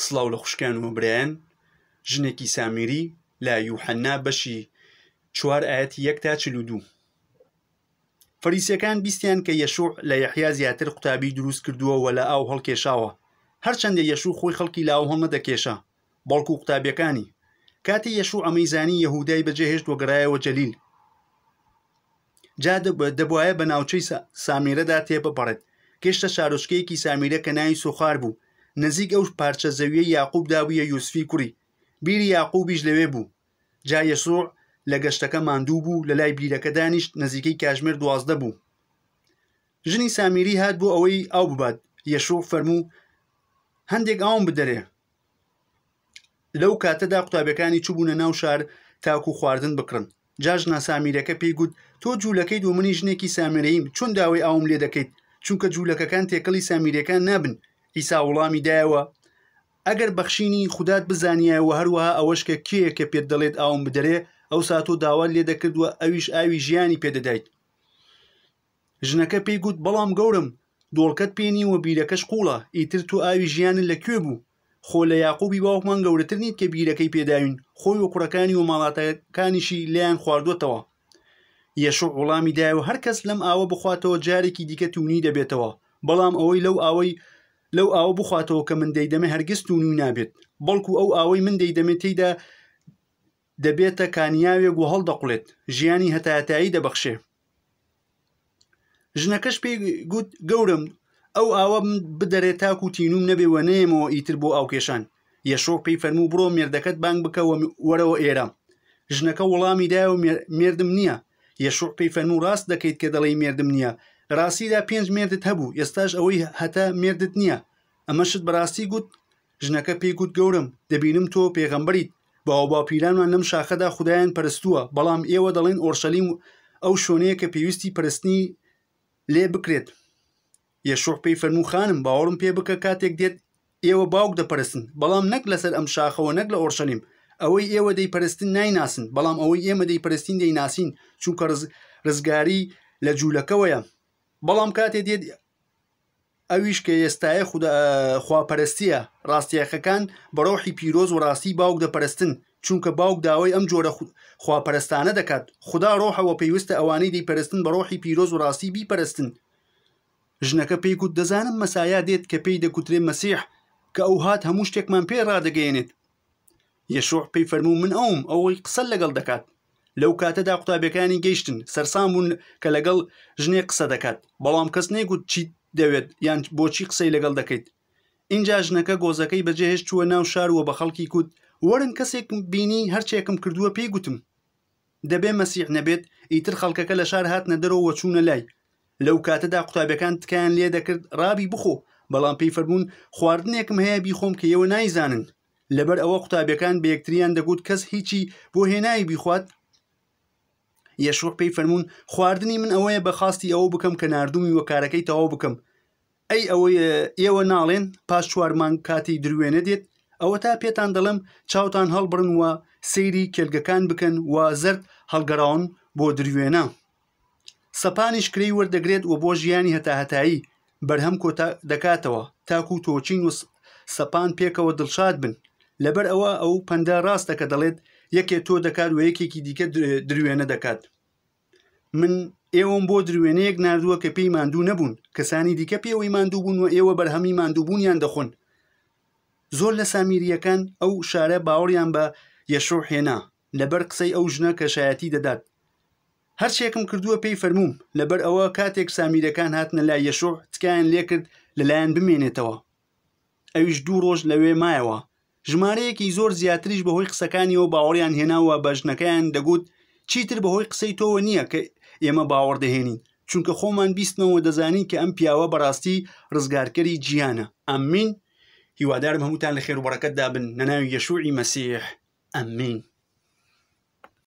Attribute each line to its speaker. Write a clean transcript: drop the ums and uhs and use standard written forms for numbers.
Speaker 1: سڵاو لە خوشکان و برایان ژنێکی سامیری لە یوحەنا بەشی چوار ئایەتی یەک تا 42 فەریسیەکان بیستیان کە یەشوع لە یەحیا زیاتر قوتابی دروست کردووە و لە ئاو هەڵکێشاوە هەرچەندە یەشوع خۆی خەڵکی لە ئاو هەڵنەدەکێشا بەڵکو قوتابیەکانی کاتێ یەشوع ئەمەی زانی یەهودای بەجێهێشت و گەڕایەوە جەلیل جا دەبوایە بە ناوچەی سامیرەدا تێبپەڕێت. گەشتە شارۆچکەیەکی سامیرە کە ناوی سوخار بوو، نزیک ئەو پارچە زەویەی یاقوب دابوویە یوسفی کوڕی. بیری یاقوبیش لەوێ بوو. جا یەسوع لە گەشتەکە ماندوو بوو، لەلای بیرەکە دانیشت، نزیکەی کاژمێر 12 بوو. ژنی سامیری هات بۆ ئەوەی ئاو ببات. یەشوع فەرموو، هەندێک ئاوم بدەرێ. لەو کاتەدا قوتابیەکانی چووبوونە ناو شار تاکو خواردن بکڕن. جا ژنە سامیرەکە پێی گوت، تۆ جوولەکەیت و منیش ژنێکی سامیرەییم، چۆن داوای ئاوم لێ دەکەیت؟ چونکە جوولەکەکان تێکەڵی سامیرەکان نابن. عیسا وەڵامی دایەوە، ئەگەر بەخشینی خودات بزانیایە و هەروەها ئەوەش کە کێیە کە پێت دەڵێت ئاوم بدەرێ، ئەوسا تۆ داوات لێ دەکرد و ئەویش ئاوی ژیانی پێ دەدایت. ژنەکە پێی گوت، بەڵام گەورەم، دۆڵکەت پێ نییە و بیرەکەش قووڵە، ئیتر تۆ ئاوی ژیانت لە کوێ بوو؟ خۆ لە یاقوبی باوکمان گەورەتر نیت کە بیرەکەی پێداوین، خۆی و کوڕەکانی و ماڵاتەکانیشی لێیان خواردووەتەوە. یەشوع وەڵامی دایەوە، هەر کەس لەم ئاوە بخواتەوە جارێکی دیکە توونی دەبێتەوە، بەڵام ئەوەی لەو ئاوەی لەو ئاوە بخواتەوە کە من دەیدەمێ هەرگیز توونی نابێت، بەڵکو ئەو ئاوەی من دەیدەمێ تێیدا دەبێتە کانیاوێک و هەڵدەقوڵێت، ژیانی هەتاهەتایی دەبەخشێ. ژنەکەش پێی گوت، گەورەم، ئەو ئاوە بدەرێ تاکو تینووم نەبێ و نەیەمەوە ئیتر بۆ ئاوکێشان. یەشوع پێی فەرموو، بڕۆ مێردەکەت بانگ بکە و وەرەوە ئێرە. ژنەکە وەڵامی دایەوە، مێردم نییە. یەشوع پێی فەرموو، ڕاست دەکەیت کە دەڵێی مێردم نییە. لە ڕاستیدا پێنج مێردت هەبوو، ئێستاش ئەوەی هەتە مێردت نییە. ئەمەشت بەڕاستی گوت؟ ژنەکە پێی گوت، گەورەم، دەبینم تۆ پێغەمبەریت. باوباپیرانمان لەم شاخەدا خودایان پەرستووە، بەڵام ئێوە دەڵێن ئۆرشەلیم ئەو شوێنەیە کە پێویستی پەرستنی لێ بکرێت. یەشوع پێی فەرموو، خانم، باوەڕم پێ بکە کاتێک دێت ئێوە باوک دەپەرستن، بەڵام نەک لەسەر ئەم شاخەوە نەک لە ئۆرشەلیم. ئەوەی ئێوە دەیپەرستن نایناسن، بەڵام ئەوەی ئێمە دەیپەرستین دەیناسین، چونکە ڕزگاری لە جوولەکەوەیە. بەڵام کاتێ دێت ئەویش کە ئێستایە خودا خواپەرستیە، ڕاستیەکەکان بە ڕۆحی پیرۆز و ڕاستی باوک دەپەرستن، چونکە باوک داوای ئەم جۆرە خواپەرستانە دەکات. خودا ڕۆحە و پێویستە ئەوانەی دەیپەرستن بە ڕۆحی پیرۆز و ڕاستی بیپەرستن. ژنەکە پێی گوت، دەزانم مەسایا دێت کە پێی دەگوترێ مەسیح، کە ئەو هات هەموو شتێکمان پێ ڕادەگەیەنێت. یەشوع پێی فەرموو، من ئەوم، ئەوەی قسەت لەگەڵ دەکات. لەو کاتەدا قوتابیەکانی گەیشتن، سەرسام بوون کە لەگەڵ ژنێک قسە دەکات، بەڵام کەس نەیگوت چیت دەوێت یان بۆچی قسەی لەگەڵ دەکەیت. ئینجا ژنەکە گۆزەکەی بەجێهێشت چووە ناو شار و بە خەڵکی گوت، وەرن کەسێکم بینی هەرچێکم کردووە پێی گوتم. دەبێ مەسیح نەبێت؟ ئیتر خەڵکەکە لە شار هاتنە دەرەوە و چوونە لای. لەو کاتەدا قوتابیەکان تکایان لێ دەکرد ڕابی بخۆ، بەڵام پێی فەرموون، خواردنێکم هەیە بیخۆم کە ئێوە نایزانن. لەبەر ئەوە قوتابیەکان بە یەکتریان دەگوت کەس هیچی بۆ هێناوی بیخوات؟ یەشوع پێی فەرموون خواردنی من ئەوەیە بە خواستی ئەوە بکەم کە ناردوومی و کارەکەی تەواو بکەم. ئەی ئەوەی ئێوە ناڵێن پاش چوار مانگ کاتی دروێنە دێت؟ ئەوەتا پێتان دەڵێم چاوتان هەڵبڕن و سەیری کێلگەکان بکەن و زەرد هەڵگەڕاون بۆ دروێنە. سەپانیش کرێی وەردەگرێت و بۆ ژیانی هەتاهەتایی بەرهەم کۆتا دەکاتەوە، تاکو تۆچین و سەپان پێکەوە دڵشاد بن. لەبەر ئەوە ئەو پەندە ڕاستە کە دەڵێت، یەکێ تۆ دەکات و یەکێکی دیکە دروێنە دەکات. من ئێوەم بۆ دروێنەیەک ناردووە کە پێی ماندوو نەبوون، کەسانی دیکە پێوەی ماندوو بوون و ئێوە بەرهەمی ماندووبوونیان دەخۆن. زۆر لە سامیرییەکان ئەو شارە باوەڕیان بە یەشوع هێنا، لەبەر قسەی ئەو ژنە کە شایەتی دەدات. هەرچێکم کردووە پێی فەرمووم. لەبەر ئەوە کاتێک سامیرەکان هاتنە لای یەشوع، تکایان لێکرد لەلایان بمێنێتەوە. ئەویش دوو ڕۆژ لەوێ مایەوە. ژمارەیەکی زۆر زیاتریش بەهۆی قسەکانیەوە باوەڕیان هێنا و بە ژنەکەیان دەگوت، چیتر بەهۆی قسەی تۆوە نییە کە ئێمە باوەڕ دەهێنین، چونکە خۆمان بیستمەوە دەزانین کە ئەم پیاوە بەڕاستی ڕزگارکەری جیهانە. ئامین. هیوادارم هەمووتان لە خێر و بەڕەکەتدا بن لە ناوی یەشوعی مەسیح. ئامین.